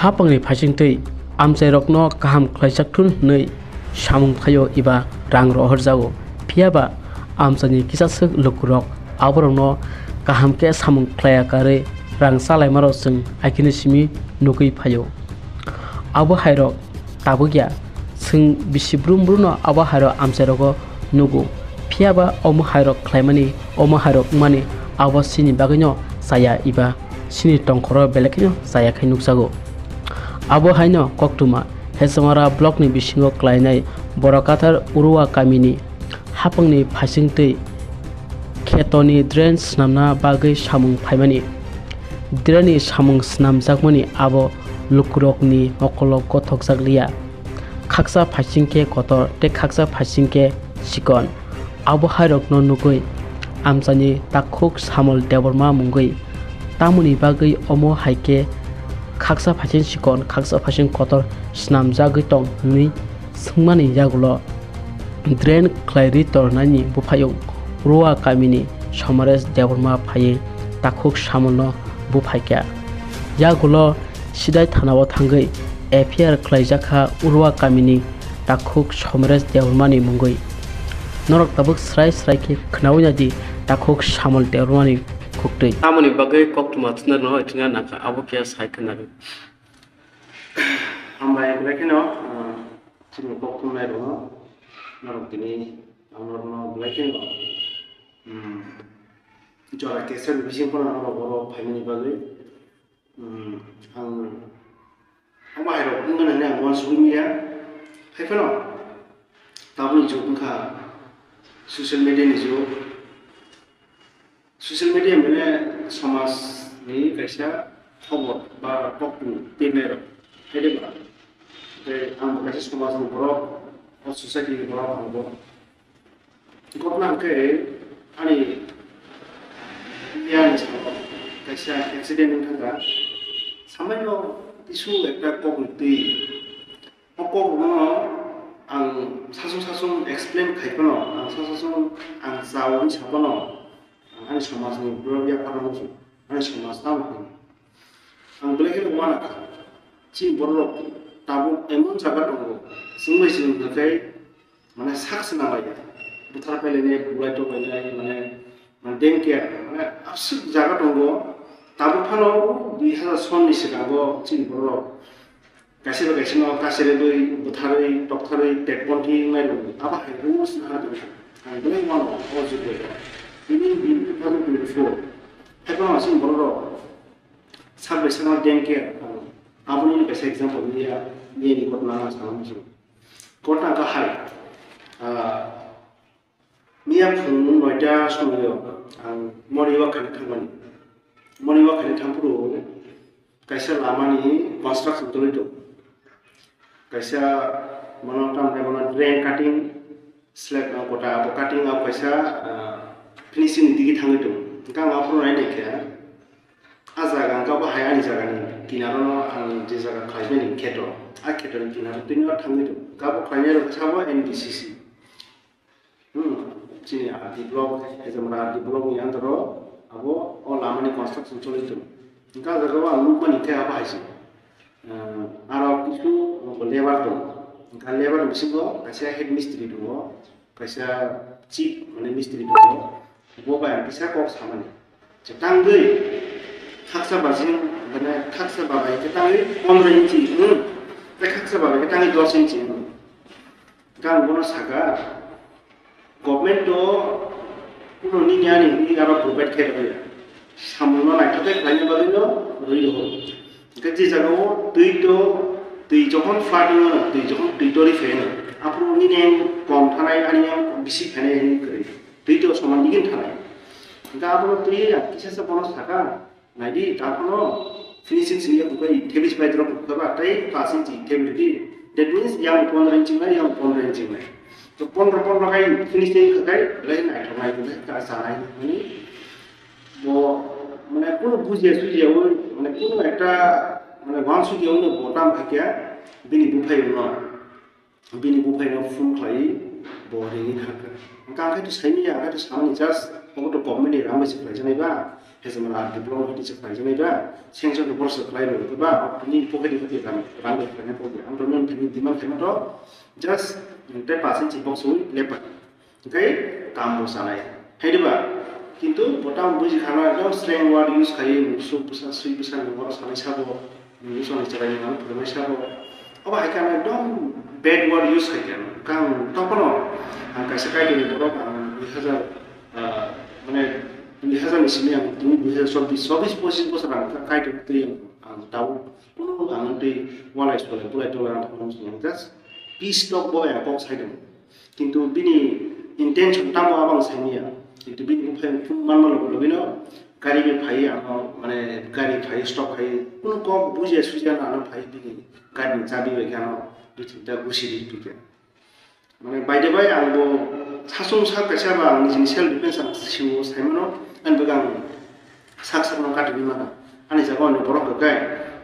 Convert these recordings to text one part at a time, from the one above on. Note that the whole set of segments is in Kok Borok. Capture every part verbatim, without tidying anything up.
Hapangni phaisingtwi amchairokno kaham khlaijakthun hwnwi samung phaio eba rang rohorjago. Phiyaba amchaini kisaswk lukurok aborokno kaham khe samung khlaiya karwi rang chalaimarok chwng akhini simi nugwi phaio. Abo hairok tabukya, chwng bisi brum brumno abo hairok amchairogo nugo. Phiyaba omo hairok khlaimani, omo hairok wngmani abo chini bagwino chaya eba chini tongkhoro belai kheno chaya khe nukjago. Abo haino koktwma Hesomara blockni bisingo klainai Borakathar Urua kamini hapangni phaisingtwi khetoni drain swnamna bagwi samung phaimani. Drainni samung swnamjakmani abo lukurokni mokolo gothokjak liya. Khaksa phaising khe kotor tei khaksa phaising khe chikon. Abo hairokno nugwi amchaini takhuk Samol Debbarma mungwi tamoni bagwi omo hai khe khaksa phaising chikon, khaksa phaising kotor swnamjagwi tong hwnwi swngmani yagulo drain khlai ri tornaini buphayung Rua kamini Somaresh Debbarma phaiwi takhuk Samolno buphaikha. Yagulo Sidai thanao thangwi F I R khlaijakha Rua kamini takhuk Somaresh Debbarmani mungwi. Norok tabuk srai srai khe khnawi naidi takhuk Samol Debbarmani khuktwi. Tamoni bagwi koktwma thwna rwno thwna nangkha, abo khe sai khna rw. Hambai, belai kheno, ah, chini kok thumnai rokno, norok tini ang norokno belai kheno, um, jora kesar bising phano norok oro phaimani bagwi, um, ang, ang bahai rok wngmani hwnwi ang uansugwi manya. Hai phano, tabukni jug wngkha social media ni jug. Social media mane somaj ni kaisa khobor ba koktwma pirnai rok, hai de ba? Tei ang bo kaisa somaj ni borok, o society ni borok ang bo. Gotna hwnkhe ani yang kaisa accident wng thangkha, samaino kisu ekta kokni twi. O kok rokno ang sasung sasung explain khai phano, ang sasung sasung ang chao wngwi sa phano, ang ani somajni borok yaphar rok, ani somaj tamo hwnwi ang belai kheno uanakha. Chini borok rok tabuk emon jaga tongo, chwng bai chwng hwnkhe mane sak se nanglaiya, buthar pailainai, bulai toklainai, mane, mane, deng care, mane, aswk jaga tongo. Tabuk phano dui hazar sonni swkango chini borok rok kaisa bai kaisa no kacherwi, butharwi, toktharwi, tekponthi wngnai rwgo. Abo hai rules no ha tongkha. Ang belai uanw o jugo. Tini bini two thousand twenty-four. Hai phano chini borok rok sak bai sakno deng care, aboni kaisa example niya, niyani ghotna ang sana muchungo. Ghotna kahai, ah, miya phung noita somoio ang morning walk khaina thangmani. Morning walk khaina thangphuru kaisa lamani construction tongwi tongo. Kaisa bono tamo khe bono drain cutting, slab, ah, kota abo cutting abo kaisa, ah, finishing ni digi thangwi tongo. Hwnkhe ang aphuru nai naikha, ah jaga hwnkhe abo hai ani jagani kinaro no, ang je jaga khlaimani kheto, ah kheto ni kinaro twi no thangwi tongo. Hwnkhe abo khlainai rok sabo N B C C. Hmm, chini R D block, Hejamara R D block ni under o abo o lama ni construction choli tongo. Hwnkhe ah jaga o ang nukmani khe abo hai se. Ah, aro kisu labour tongo. Hwnkhe labour ni bisingo kaisa head mistri tongo, kaisa chief mane mistri tongo. Bo bai ang kisa kok samani. Je tangwi khaksa bajing, mane khaksa babai khe tangwi pondro inchi, hmm, tei khaksa babai khe tangwi dos inchi, hmm. Hwnkhe ang bono sakha, government o kuno nini ani hinwi aro provide khe rwya. Samungno naithok khe khlaina bagwino rwi rwo. Hwnkhe je jagao twi to, twi jokhon flood wngmano, twi jokhon twi tori phaiyano, aphuru nini ang kom thanai, ani ang bisi phainai hinwi kwrwi. Twi to soman digin thanai. Hwnkhe abono twi ang kisa se bono sakha, Naidi, ta phano finishing simi ya bukai, thebis bai drop bukai ba, tai passing chi thebis di. That means yang pondro inch nai, yang pondro inch nai. To pondro, pondro kai finishing kai, lai nai to nai to ka sa nai ni. Bo, mane kuno bujia sujia o, mane kuno ekta, mane wan sujia o no botam hakya, bini buphai no. Bini buphaino phone khlai bo ringwi thangkha. Hwnkhe ang khe to saimanya, ang khe to samani just obo to government ni rang bai se khlaijaknai ba, Khe se mala development ni se khlai jani ba, sanction ni borok se khlai rw ba, ni pocket ni pocket ram, ram de khlai pocket. Ang to nang tini demand khaima to, just te percent si box wi lepa. Hingke kam bo sanai. Hai de ba? Kintu bo tam buji khana ekdom slang word use khai, musu busa, sui busa ni borok sanai sabo. Musu ni chwrai ni ang phwrwngmai sabo. Obo hai khe ang ekdom bad word use khai khe ang. Kang tokno ang kaisa Kaitor ni borok ang dui hazar, ah, mane dui hazar ni simi ang tini dui hazar chobbish, chobbish pochish bosor ang Kaitor twi ang tao. Kuno ang twi walai solai bulai tolai ang just peace talk bo ang kok sai dong. Kintu bini intention tamo abang saimanya. Kintu bini buphai phung manma logo logino gari bai phai ano, mane gari phai stop khai kuno kok bujia sujia na ano phai bini gari ni chabi bai khe ano dui tinta gusi ri twi khe. Mane by the way ang bo sasung sa kaisa ba ang nijini self defense ang siwo saimano ang bo ang sak sakno kati di mana. Ani jaga ani borok hwkai,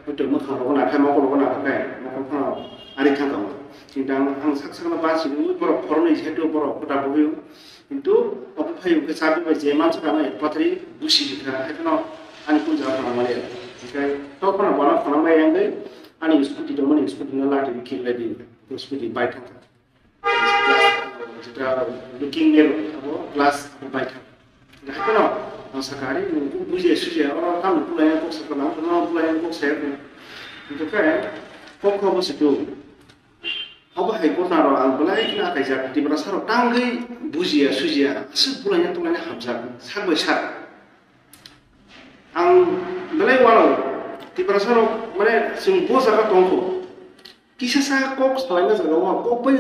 hwtwi mwkhang rogo nakhai, mokol rogo nakhai, mokol phano ari thang kamo. Kintu ang, ang sak sakno ba sini borok phoroni jehetu borok kota bohio. Kintu obo phai hwnkhe chabi bai je mansa kama pathari busi dikha, hai phano ani kun jaga phano mali. Hwnkhe to phano bono phano mai yang dai, ani scooty dongmani scooty no lati di khilai di, scooty bai thang. Glass, jeta looking mirror abo glass abo bai thang. Haikhe no ang sakha, "Ari nwng kok bujiya sujiya, oro tamni bulai ang kok sakha, ang no bulai ang kok saya khe." Hingkhe kok khe obo se tu. Obo hai gotna rok ang belai kheno akaijak, Tiprasa rok tangwi bujiya sujiya, aswk bulaina tonglaina hamjak sak bai sak. Ang belai uanao Tiprasa rok mane chwng bo jaga tongkho. Kisa sa kok salaina jaga o kok bai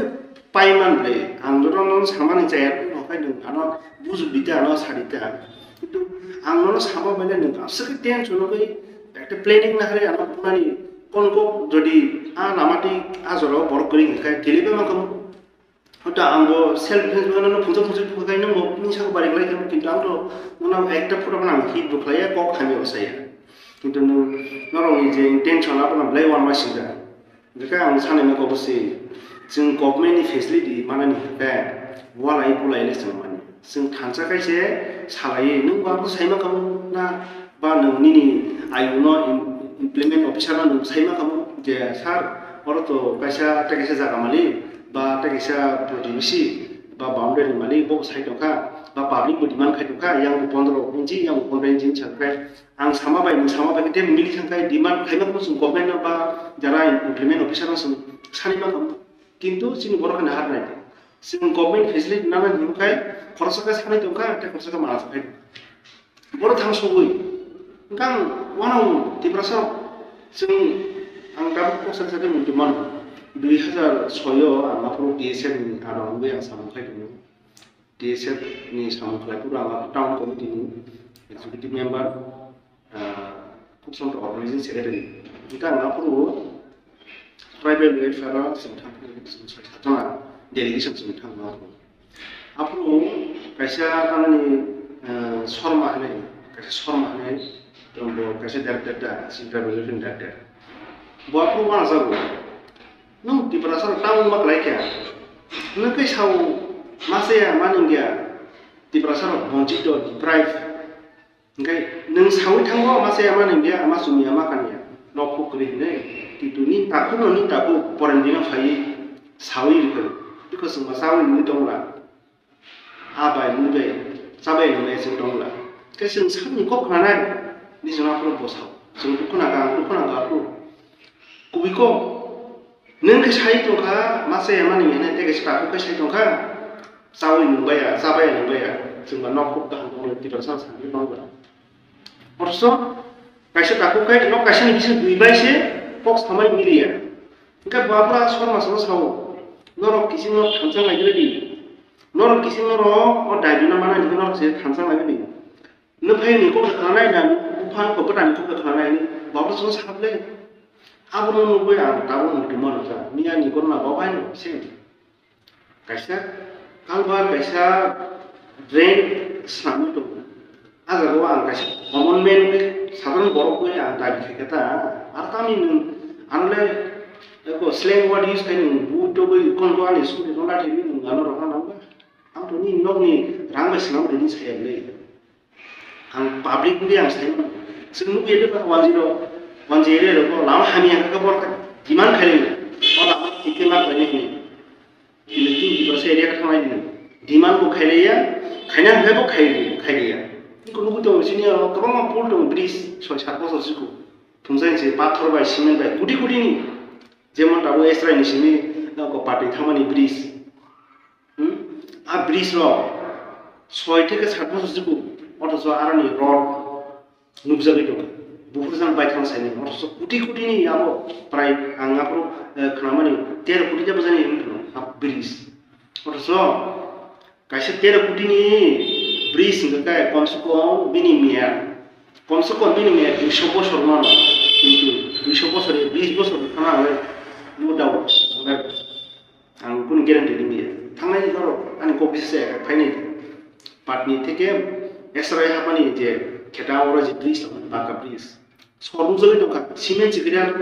paiman le ang joto no samani chaya no khai nwng ano bujuk dita ano sadita. Kintu ang nono sama bai nwng aswk tension no bai ekta planning na hari ano punani kon kok jodi a lama ti a jora o borok kwrwi khai tele bai mangkha. Hota ang bo self defense bo nono phunsa phunsa bukha khai nang bo nini saka bari khlai khe kintu ang to nono ekta photo phano ang hit bo khlai ya kok hamya bo saya. Kintu nwng norok ni je intention abo no belai uanma sida. Hingkhe ang sanai mangkha obo se, chwng government ni facility manani hingkhe walai bulai le chwng mani. Chwng thansa khai se salai, nwng bo abo saima kamo na ba nwng nini I O no im-, implement officer no nwng saima kamo je, "Sir, oro to kaisa tei kaisa jaga mali ba tei kaisa protivesi ba boundary mali bo sai tongkha ba public bo demand khai tongkha, yang bo pondro inchi, yang bo pondro inchi hinwi sakha." Ang sama bai, nwng sama bai khe tei mili thang khai demand khaima khe chwng government no ba jara implement officer no chwng sani ma kamo. Kintu chini borok haino har nai. Chwng government facility nana him khai khoroksa khe sanai tong kha, tei khoroksa khe mana khai. Borok thang sogwi. Hwnkhe ang uanao Tiprasa rok chwng ang tabuk kok sa sa khe muitu mano. Dui hazar soi o ang aphuru T S F ni ano wngwi ang samung khai tongo. T S F ni samung khlai phuru ang town committee ni executive member, ah, khub samung organizing secretary. Hingkhe ang aphuru tribal welfare o chwng thang, chwng soi satona delegation chwng thang aphuru. Aphuru kaisa tamani, ah, Sharma hinwi, kaisa Sharma hinwi, bo kaisa director da, chini tribal welfare ni director. Bo aphuru uanajago. Nwng Tiprasa rok tamo wngma kwlai kha? Nwng khe sao ma chaya ma nungya Tiprasa rok bonchito, deprive. Hingkhe nwng sawi thango ma chaya ma nungya, ma chumya ma kanya. Nok huk kwrwi hinwi. Kintu ni takhuk no ni takhuk porendino phaiwi sawi rwkha. Bikho chwngma chawi nungwi tongla. A bai, mui bai, cha bai, nung bai, chwng tong la. Khe chwng sakni kok khnanai, ni chwng aphuru bwsao. Chwng dukhu nang kha, ang dukhu nang kha aphuru. Kubui kok, nwng khe sai tong kha, ma chaya mani hinwi, tei kaisa takhuk khe sai tong kha, chawi nung bai ya, cha bai ya, nung bai ya. Chwng ba nok kok kaham tong la, tei ba sa sakni tong la. Othocho kaisa takhuk khe nok kaisa ni bising dui bai se kok samai mili ya. Hingkhe bo aphuru a Sharma salo sao, "Norok kiching no thansa nai di." Norok kiching norok o daibina mana hinwi norok se thansa lagini. Nwphai ni kok khna nai na, bupha ko bwtani kok khna nai ni, babu song sable. Abo no nugwi ang tabuk muitu mano sa. Miya ni korna babai no se. Kaisa kalbar kaisa drain swnamwi tongo. A jaga o ang kaisa common man wngwi, sadharon borok wngwi ang dabi khaikha ta. Ar tamni nwng ano le eko slang word use khai nwng boot togwi kon ko ani scooty no lathi wngwi nwng ano rwkha nang ba? Ang to nini nokni rang bai swnam rwdi saya le. Ang public ni ang sai mano. Chwng nugwi de ba one zero, one zero ero ko lama hamya ka bor ka demand khai ni. O lama thik khe ma khai ni. Kile tin Tiprasa area ka thangnai ni. Demand bo khai ya, khaina hwnkhe bo khai khai ya. Ko nugwi tongo sini o kwbangma pool tongo bridge soi sat bosor siko. Thumjani se pathor bai cement bai koti koti ni. Jemon tabuk Esrai ni simi ko pati thangmani bridge. Hmm? A bridge rok soi theke sat bosor siko, othocho aroni rod nukjagwi tongo. Buphurjang baithang saini, othocho koti koti ni abo prai ang aphuru, eh, khnamani tero koti ta bwjani hinwi kheno a bridge. Othocho kaisa tero koti ni bridge hwnkha khe komse kom bini miya, komse kom bini miya duiso bosor mano, kintu duiso bosor, bish bosor khana hwnwi no doubt. Ang kunu guarantee ringya. Thangnai norok ani kok bisa se phainai. Patni theke Esrai hapani je kheta oro je bridge tongo, baka bridge. Sor nukjagwi tongkha, cement chikirya,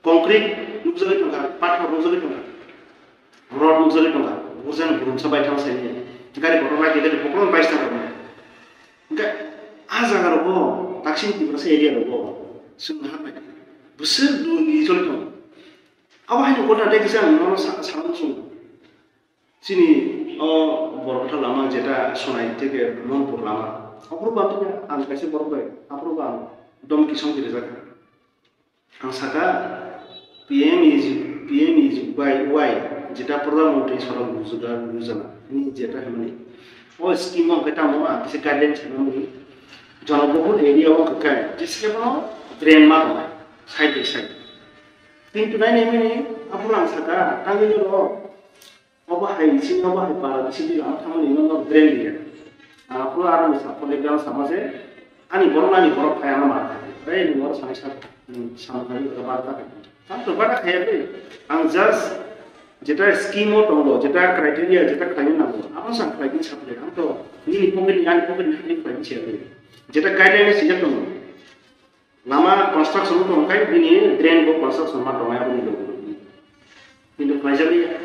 concrete nukjagwi tongkha, pathor nukjagwi tongkha, rod nukjagwi tongkha. Burjani burumsa bai thang saini. Gari kotor bai gari bokrok bai thang rok. Hingke a jaga rogo, Daksin Tiprasa area rogo, chwng hapnai. Bwswk dul ni choli tongo. Abo haino gotha tei kisa ang nono sa-, sana muchungo. Chini o Borokotha lama jeta Sonai theke Monpur lama. Aphuru ba tongya ang kaisa borok bai, aphuru ba ang dom kisong kiri jaka. Ang saka P M E G, P M E G Y, Y, jeta Pradhan Mantri Sadak Yojana, Yojana, ni jeta hwnmani. O scheme o hwnkhe tamo ang kisa guideline sanamani. Jonobohul area o hwnkhe jesa khe bono drain ma tongnai, side by side. Kintu nai nai mani, aphuru ang saka, tangwi no rw, obo hai sini, obo hai para sini, ang thamani no, no drain dia. Ang aphuru aro ni sa, pole ground sama se, ani borok, ani borok phai ano ma. Bai ni borok sanai sa, hmm, sama kali ka bar ta. Ang to bara khaya bai. Ang just jeta scheme o tongo, jeta criteria, jeta khlai nango. Abo sang khlai sa bai. Ang to nini pocket ni, ani pocket ni, ani khlai sa bai. Jeta guideline sijak tongo. Lama construction wng tong khe bini drain bo construction ma tongnai aboni logi logi. Kintu khlaijak ya.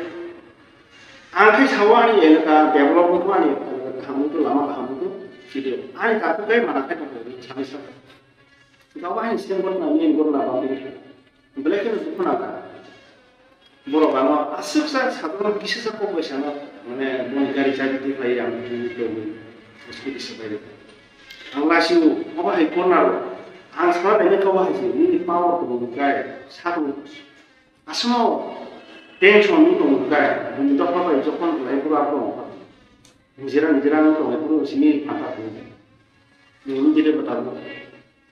Ang khe sao ani elaka develop wngkha, ani elaka kaham wngkha, lama kaham wngkha, video. Ani takhuk khe mana khe tongkha, sani sa. Gabo ani stem gotna, main gotna ba bini. Belai kheno dukhu nangkha. Borok ano aswk sa sadhana kisa sa kok bai sana, mane boni gari chabi twi khlai ang twi twi twi scooty se bai. Ang lasi o, obo hai corner o. Ang sana naina khe obo hai se, nini power tong kai, sakni. Aswkno tension ni tong kai, bini dopha bai jokhon khlai pura tong. Nijera nijera no tong pura simi phata tong. Nini dire bata.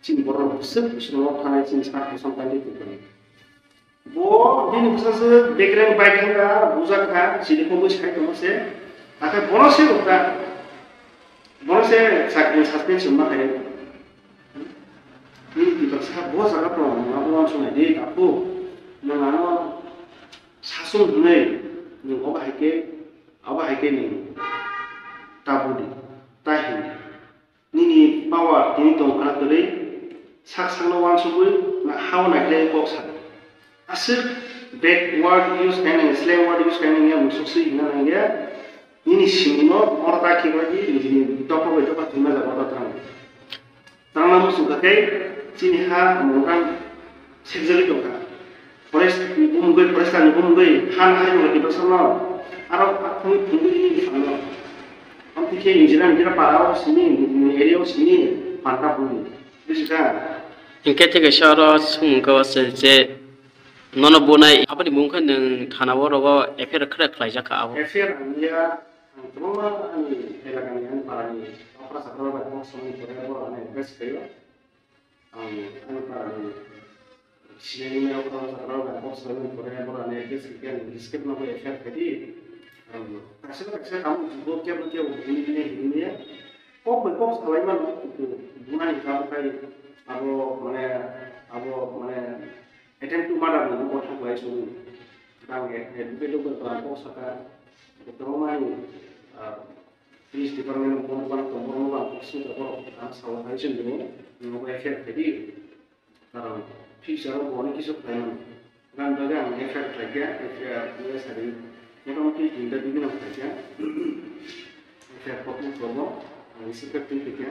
Chini borok bwswk bwswk no thanai chini sak bwswk tangwi tongkha. Bo bini bwsajwk bekreng bai thangkha, bujak kha, chini kok bai sai tongma se. Hakhe bono se rwkha. Bono se chakri suspension ma khaio. Bini bwsajwk bo jaga tong, abo uansuknai di, takhuk. Nwng ano sasung hwnwi, nwng obo hai khe, obo hai khe nwng tabudi, ta hindi. Nini power tini tong khna kwrwi, sak sakno uansugwi na hao naikhlai kok sa. Aswk bad word use khainai, slang word use khainai ya musuk swi hina nang ya. Nini simino moro ta khibai di, nini dopha bai dopha thwima jaga ta tang. Tangna musuk kha khe chini ha mungkang sekjagwi tongkha. Forest ni bumungwi, forest ni bumungwi, han hari mungwi depression no, aro akhung phungwi ni phano. Amtwi khe engineer, engineer para o sini, area o sini, panta phungwi. Buji kha? Hinkhe thik kaisa oro swngmung khe o se je nono bunai aboni mung khe nwng thana o rogo F I R khe khlaijak kha abo. F I R ang ya, ang kwbangma ani elaka ni, ani para ni okra sakra bai kok samani pore bo ani request khaio. Ang ani para ni sinai ni okra sakra bai kok samani pore bo ani request khaikhe ani skip no bo F I R khaidi. Ang kaisa kaisa tamo jugo kebo kebo bini bini hinwi kok bai kok salai mano, kintu bunani kabo khai abo mane, abo mane attempt to murder ni bo thang lai sunu. Ang advocate bo ba kok saka, kwbangma ni, ah, police department bo ban ko bo ban ko sunu ko ang sawa hai sunu, no bai khe khe di. Karon future o bo ni kisu khlai mano. Gan bagwi ang F I R khlai kha, F I R ni sari motamoti tinta dui din khlai kha. F I R kok ni probo ang isi kha tin kha.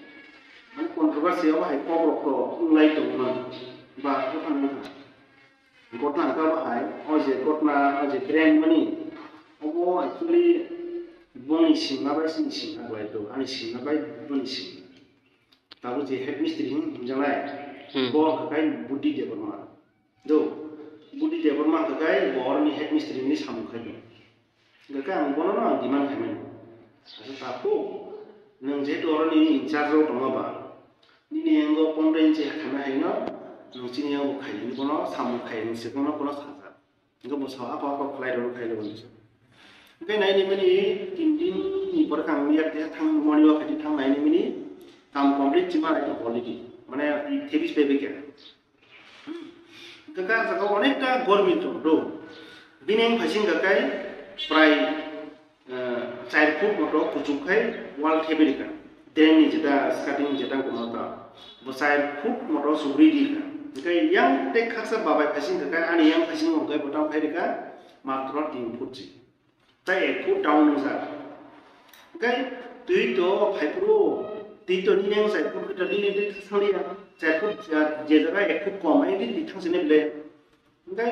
Mane controversy abo hai kok rok to wnglai tongmani ba buphang wngkha. Gotna hwnkha bo hai, o je gotna, o je brand mani, obo actually boni singma bai chini singma kwlai to, ani singma bai boni singma. Tabuk je head mistri hin hwnjaknai, Hmm. bo hwnkha khe Buddi Debbarma. Do, Buddi Debbarma hwnkha khe bo oroni head mistri ni samung khai do. Hwnkha khe ang bono no ang demand khaimani. Asa takhuk, nwng jehetu oroni in charge rok tongo ba, nini yango pondro inchi khaina haino, nwng chini yango khainani bono samung khainani se bono, bono sajak. Hwnkhe bo sao ako ako khlai rw khlai rw hwnwi sa. Hwnkhe nai nai mani tin din ni pore khe ang yak tisa thang morning walk khai thang nai nai mani kam complete chima rai to already. Mane thebis pe beke. Hwnkhe ka jaga onekta gormi tong do. Bini ang phaising ka kai prai ah, char foot moto kuchuk khai wall thebirika. Drain ni jeta skirting jeta kono ta. Bo char foot moto sugri di ka. Hwnkhe yang tei khaksa babai phaising ka kai ani yang phaising hwnkhe bo tang phairika matro tin foot si. Tai ek foot down nung sa. Hwnkhe twi to phai phuru, twi to nini ang char foot khe to nini twi thang liya. Char foot je jaga ek foot kom ai di thang sini bile. Hwnkhe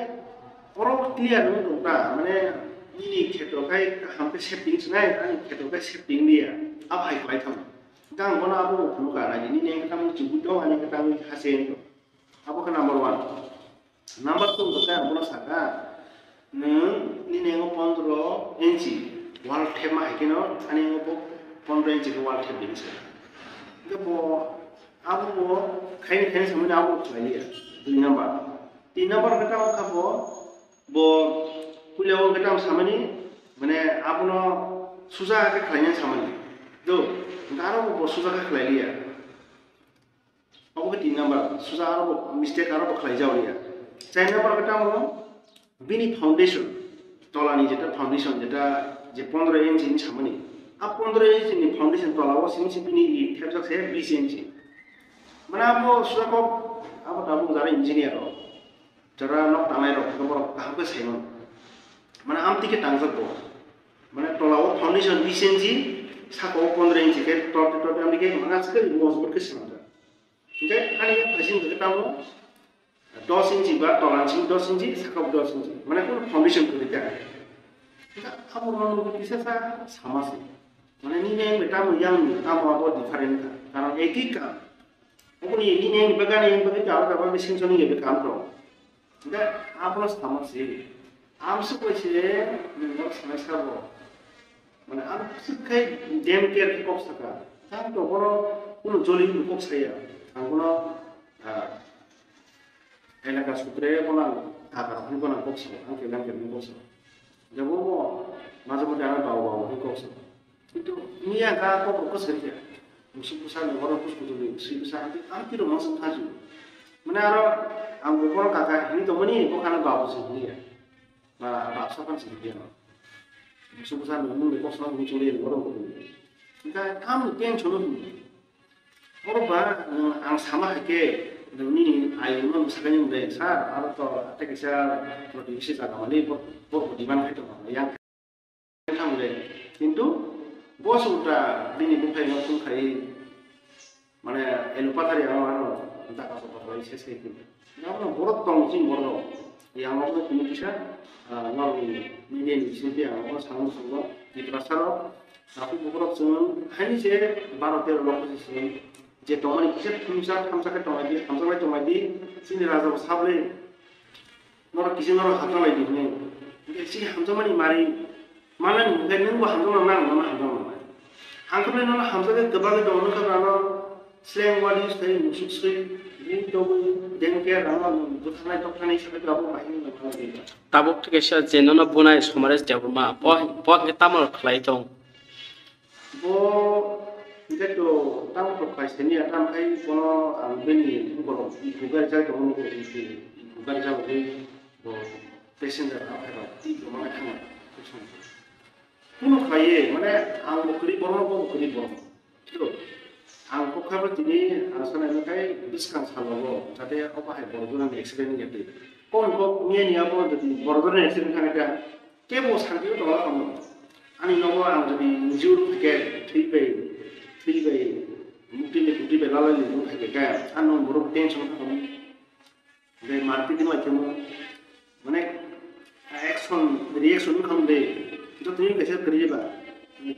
oro clear wng tong ta, mane nini kheto khai kaham khe setting swnai, ani kheto khai setting liya, abo hai khlai thang. Hwnkhe ang bono abo bo phunukha, nai di, nini ang khe tamo chubui tong, ani khe tamo hase wng tong. Abo khe number one. Number two hwnkhe ang bono sakha, nwng nini ang pondro inchi wall thepma hai kheno, ani ang bo pondro inchi khe wall thep di hinwi sakha. Hwnkhe bo abo bo khaini khaini samani abo khlai liya, dui number. Tin number hwnkhe tamo kha bo, bo puila o hwnkhe tamo samani, mane abono suja khe khlaina samani. Do, hwnkhe aro bo, bo suja khe khlai liya. Abo khe tin number, suja aro bo mistake aro bo khlai jao liya. Char number hwnkhe tamo bini foundation, tolani jeta foundation, jeta je pondro inch ni samani. A pondro inch ni foundation tola o simi simi bini i thepjak se bis inch. Mane abo suja kok, abo tabuk jara engineer rok. Jara nok tangnai rok, borok kaham khe saimano. Mane amtwi khe tangjak bo. Mane tola o foundation bis inch, Saka o pondro inchi khe torte torte amtwi khe mane aswk mojbut khe swnamjak. Hingkhe ani phaising hwnkhe tamo dos inchi ba tola sing dos inchi, saka o dos inchi. Mane kunu foundation kwrwi kha. Hingkhe abo rwno kisa sa sama se. Mane nini ang tamo yang tamo abo different kha. Karon eki kam. Oboni nini ang bagani ang bagani jaro jaro machine soni ebe kam rok. Hingkhe abono sama se. Amsuk bai se nwng norok sanai sabo. Mane amsuk khai dem care khe kok saka. Tang to bono kunu joli kunu kok saya. Ang bono, ah, elaka sutre bono ang kaka rok hinwi bono ang kok sabo. Ang khe lang khe hinwi kok sabo. Jabo bo maje mote ang bawo bawo hinwi kok sabo. Kintu miya ka kok rok kwsari khe. Musuk bwsa ni oro kus kutu ni swi bwsa ang ang tiro masa thaju. Mane aro ang bo bono kaka hinwi tongmani bo khana bawo se hinwi ya. Ba, ba, sa pan sini dia. Musu busa nung nung de kosong nung chuli ni borok ko. Engka kam tension no. Borok ba, nung ang sama hai ke, nung ni ayu no sakani de, sir, aro to ate kisa roti bisi jaga mani, borok, borok demand khai tongo, yang thang de. Kintu, boss ulta bini buphai no phung khai, mane, elu pathari ano ano, daga sopa roi ses kai kini. Yang ano borok tong chini borok. Yang ano kini kisa, ah, norok ni media ni bising te ang ano sango sango, Tiprasa rok, aku borok chwng, haini se baro tero lok se chwng, je tongmani kisa thumsa, thamsa khe tonglai di, thamsa bai tonglai di, chini raja bo sabre, Norok kisa norok hamjak lai di hwnwi. Hwnkhe chini hamjakmani mari manani hwnkhe nwngbo hamjakma nang, nono hamjakma nang. Ang khe nono hamjakgwi kwbangwi tongo, nwng khe ano sleng wadi swkhe musuk swkhe bui togwi dengke rano bwtharnai tokthani sakhe abo bahai wngwi mano. Tabuk kisa je nono bunai Somaresh Debbarma, bo, bo hwnkhe tamo khlai tong? Bo hwnkhe to tamo to khlai sani ya, tamo khai bono ang bini borok iku gari chai tongmani iku, iku gari chai tongmani bo passenger ang khai rok twi tongmani thangma. Kuno khlai ye, mane ang bo kwrwi borok, bo kwrwi borok. Khe ang kok khai bo tini ang sanai khai bwskang salo bo, jate obo hai borok jona ni accident wngya twi. Kon kok niya niya bo jodi borok jona ni accident kha khe Kebo santi o tongo tongmo. Ani nogo ang jodi injure khe thwi bai, thwi bai, mukti bai, mukti bai lalai ni mung khe khe, ang no borok tension kha tongmo. Bai marti di mai kemo. Mane action, reaction kham de. Joto ni kaisa kriya ba,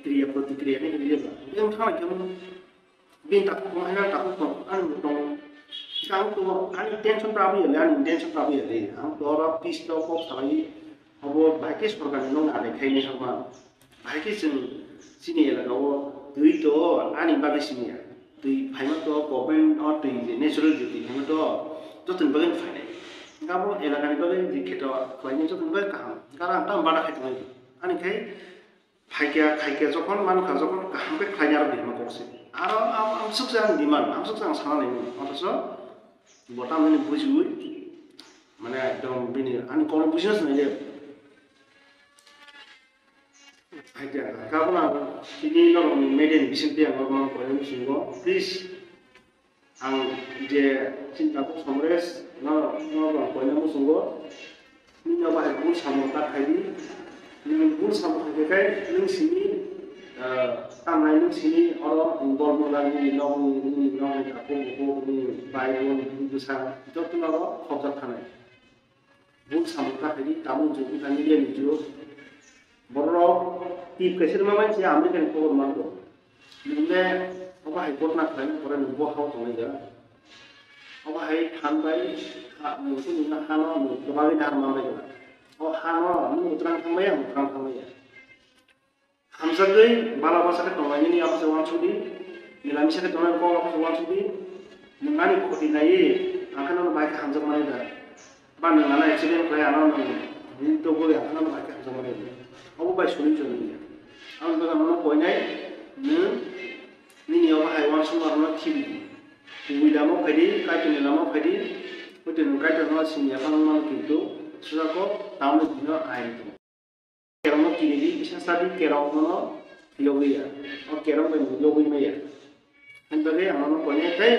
kriya protikriya ni kriya ba. Yang thang kemo. Bini takhuk tong, ani takhuk tong, ani bo tong. Ang to, ani tension ta abui ya le, ani tension ta abui ya le. Ang to oro peace to kok salai, abo bahai khe sorkar ni nong adai khai ni hama. Bahai khe chwng chini elaka o twi to ani bagwi simi ya. Twi phaima to government o twi je natural je twi phaima to jotoni bagwi phainai. Abo elaka ni bagwi je kheto khlainai jotoni bagwi kaham. Karon ang tamo bada khai tongnai. Ani khai Phaikya, khaikya jokhon mankha, jokhon kaham khe khlaina rw hinma kok se. Aro am-, amsuksa ang demand, amsuksa ang sana naimani. Othocho bo tamoni bujiwi, mane ekdom bini ani kokno bujina se nai le. Phaikya, kabla tini norokni media ni bisingtwi ang norokno koinani bisingo, please, Ang je chini tabuk Somresh no, no bo ang koina muchungo, nini no bahai bul samung ta khai di, nini bul samung khai khe kai nung sini, ah, tamnai nung sini oro involve wngna nini nokni, nini nokni tabuk bukhuk, nini bai bun, bwsa joto no oro khobjak thanai. Bul samung ta khai di, tabuk jug wngkha media ni jug. Borok tip kaisa rwma bai se America ni khobor mango. Nwng le obo hai gotna khlaina pore nwng bo hao tongnai da. Obo hai phan bai ha, nwng khe nwng hano nwng kwbangwi dahar manbai da. O hano nwng mwtrang thangbaiya, mwtrang thangbaiya. Hamjakgwi bala bwsa khe tonglainani abo se uansuk di, milamisa khe tongnai kok abo se uansuk di, nwng ani khoti naiwi ang khe nono bahai khe hamjakmani da, ba nwng ano accident khlai ano nwng bini tubui ang khe nono bahai khe hamjakmani da, obo bai solution wngya. Ang bwkha nono koinai, nwng nini obo hai uansukma rokno khibi di, kubui lama o phai di, Kaitorni lama o phai di, hwtwi nwng Kaitorno simi yaphang wngmano kintu susa kok tamni bini ain tongo. Kerongno kiri di, bisa sadi kerong nono yogwi ya. O kerong bai yogwi maya. Ani bagwi ang nono koinai tei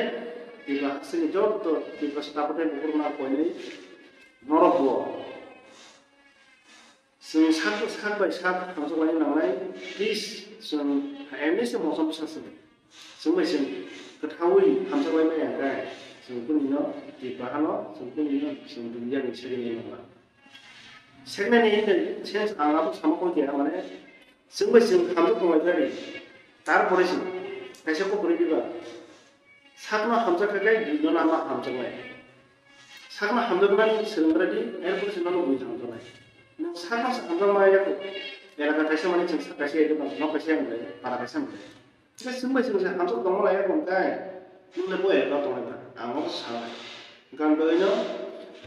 Tiprasa ni joto Tiprasa takhuk tei bukhuk rokno koinai norok bo. Chwng Sak, sak bai sak hamjak bai nangnai, please, chwng M S C mosom bwsa chwng. Chwng bai chwng kwthaui hamjak bai maya hwnkhe, chwng kunino twi bahano, chwng kunino chwng duniya ni segwi nai nangma. Segmani in the sense ang abo sama koi khe, mane, chwng bai chwng hamjak tonglai jani, tarpore chwng kaisa kok kwrwi diba. Sakno hamjak khe, buino nama hamjaknai. Sakno hamjaknani swrwngkra di, erpore se nono bui hamjaknai. Nwng sakno se hamjakma ya kho. Elaka kaisa mani chwng sak kaisa ya kho, nok kaisa ya mwnai, para kaisa mwnai. Khe chwng bai chwng se hamjak tongma lai ya kho, kai. Nwng le bo elaka tongnai ba, ang bo sanai. Gan bagwino,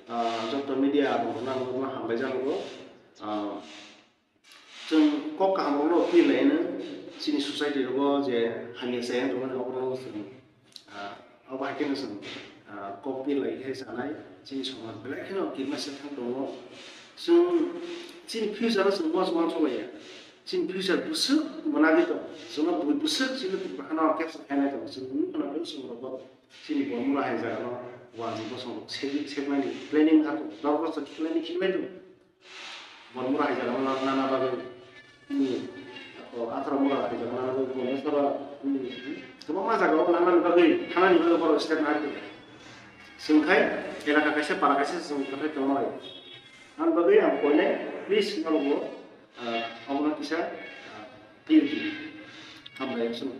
ah, joto media rok no ang bo hambai jano bo. Ah, Chwng kok kaham rokno appeal laino, chini society rogo je hamya chaya wng tongmani, oborok chwng, ah, obo hai kheno chwng, ah, kok appeal lai khe sanai, chini somaj belai kheno kirima se thang tongo. Chwng chini future no chwng uansuk uansuk laiya. Chini future bwswk mwnagwi tongo. Chwngno bui bwswk chini bwkhano capture khainai tongo. Chwng nukha nai chwng rogo chini Bormura hai jagano uansuk bosong rok sek-, sekmani planning ha tongo. Norok no chwng khiklai ni khiklai tongo. Bormura hai jagao nana bagwi, hmm, o Atharmura hai jagao nana bagwi, Bhuboneshwar, hmm, kwbangma jagao nana bagwi, thanani bagwi borok step nai. Chwng khai elaka kaisa, para kaisa chwng kwthai tongma lai. Ang bagwi ang koinai, please, norokbo, ah, omono kisa, ah, appeal di. Hambai, chwng.